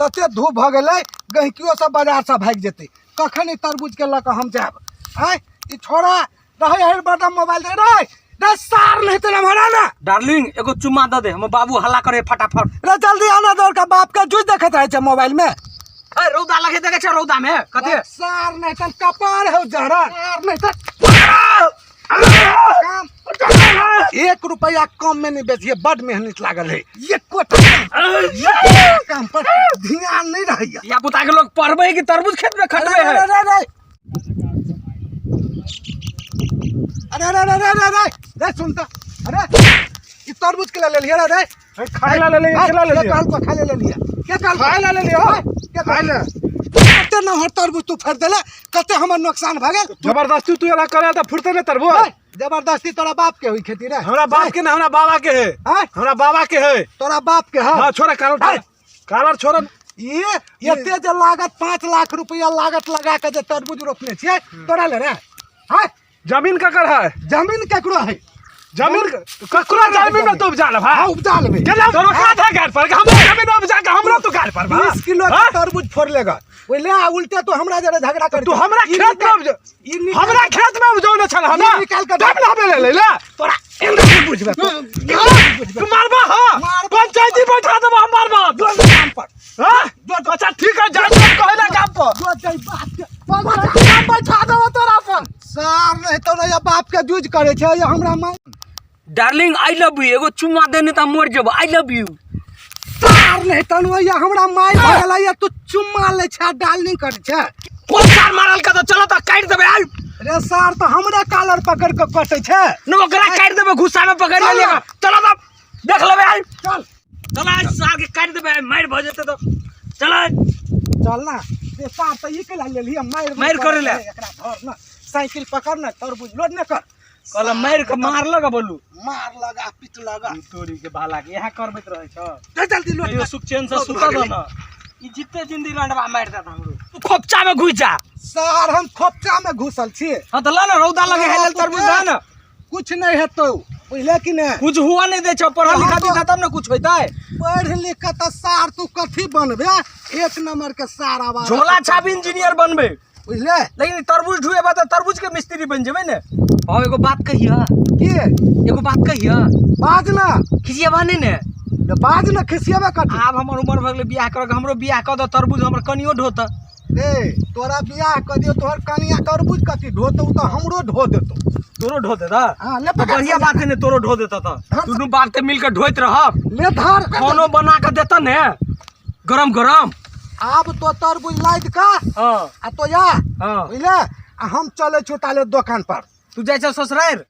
तते धूप भऽ गेलै, गहिकियो सब बाजारसँ भागि जेतै। कखन ई तरबूजके लऽ कऽ हम जायब? आँय, ई छोड़ा रहै है बदम मोबाइल दे रे रे सार नहीं तो हमारा ना। डार्लिंग, एगो चुम्मा दे दे, हमर बाबू हल्ला करे फटाफट। रे जल्दी आना, दौड़ के बाप के जूझ देखैत रहै छै मोबाइल में। ए रौदा लगे देखे छै रौदा में कते। सार नहीं तो कपार हो जरा, सार नहीं तो काम 1 रुपया कम में नहीं बेचिए। बड मेहनत लागल है, एको टका काम पर ध्यान नहीं रहैया। धिया पुता के लोग पढ़बै कि तरबूज खेत में खटबै है? अरे अरे अरे अरे अरे अरे अरे अरे सुन त, अरे ई तरबूज के ले लिया रे? खाए ला ले लिया, के ला ले के लिया? कहल को खाए ले लिया? के कहल खाए ला ले लिया? के खाए ले। कते नहर तरबूज तू फेर देले, कते हमर नुकसान भ गेल। जबरदस्ती तू एना करे त फुरते ने तरबूज। ए, जबरदस्ती तोरा बाप के हुई खेती रे? हमरा बाप के ना, हमरा बाबा के है। आँय? हमरा बाबा के है। तोरा बाप के है? हाँ, छोड़ा कालर, आँय? कालर छोड़ा। ये एते जे लागत 5 लाख रुपया लागत लगा के जे तरबूज रोपने छियै, तोरा ले रे? हाँ? जमीन ककर है? जमीन केकरो है? जमीन ककरो जमीन में तू उपजा ले भाई। हाँ, उपजा लेबै। केना तोरो का था घर पर? हमरा जमीन में उपजा के हमरा तू घर पर बा। 20 किलो के हाँ? तरबूज फोड़ लेगा ओहिले, आ उल्टे तो हमरा जरे झगड़ा कर। तू हमरा ई खेत में उपजा, ई निकाल- हमरा खेत में उपजौने छल हमरा। ई निकाल के- तब ना हमे ले ले ले। तोरा एना बुझबे तो। तू मारबा? हां, मारबा। पंचायती बैठा देबो हम, मारबा जो काम पर। हां, अच्छा ठीक है, जा जा कहे ना काम पर। जो जाई बाप के पंचायती हम बैठा देबो तोरा पर। सार नहीं तो नहीं बाप के जूझ करे छै ये हमरा माय। डार्लिंग, I love you, एगो चुम्मा देने त मर जेबो, I love you. सार नहीं तो नहीं हमरा माय भऽ गेलै या तू चुम्मा लै छै, डार्लिंग करे छै। कोन सार मारल के? त चलो त काटि देबै आइ। रे सार तो हमरे कालर पकड़ के कटे छै। न, ओकरा काटि देबै, गुस्सा में पकड़ चल। लेगा। चलो त देख लेबै आइ। चल। चल, आइ सार के काटि देबै आइ, मारि भऽ जेतै त चल आइ। चल ना रे सार, तऽ ई केला लेलियै मारि? मारि करै लए। एकरा धर ना, साइकिल पकड़ ना, तरबूज लोड न कर। कहल मारि के मारलक बोलू। मार लगा, पीट लगा। तोरी के भाला के यहाँ करबैत रहै छ। चल, जल्दी लोड कहियो कर। सुख चैन से लोड सुतऽ भऽ दऽ गेलै। न, ई जिते जिंदी लंडवा मारि देत हमरो। तू खोपचा में घुसि जा। सार, हम खोपचा में घुसल छी। हाँ तऽ लऽ ने, रौदा लगे है लेल तरबूज दऽ ने। कुछ नहीं हेतौ, बुझले कि नहीं? कुछ हुआ नहीं दै छौ, पढ़ल लिखल हाँ, तब ने कुछ होइतै। पढ़ लिख के तऽ सार तू कथी बनबे? एक नंबर के सार आवाज। झोला छाप इंजीनियर बनबै। बुझले? लेकिन तरबूज ढुएबा तऽ तरबूज के मिस्त्री बनि जेबै ने। हाँ, एगो बात कहिया? की? एगो बात कहिया? बाज ना। खिसियाबा नहीं ने? तऽ बाज ना, खिसियेबे कथी? आब हमर उमर भऽ गेलै बियाह करऽ के, हमरो बियाह कऽ दऽ, तरबूज हमर कनियो ढोत। रे तोरा बियाह कऽ दियौ, तोहर कनिया तरबूज कथी ढोतौ, तऽ हमरो ढो देतौ। तोरो ढो देता? हाँ, ले तऽ पकड़। बढ़िया बात है ने, तोरो ढो देता तऽ हाँ। दुनू बाप ते मिल के ढोइत रहब। ले धर। खानो बना के देता ने गरम गरम। आब तो तरबूज लादि कऽ हाँ। आ तो या हाँ। बुझले, आ हम चलै छियौ ताले दोकान पर। तू जाइ छ ससुरारि?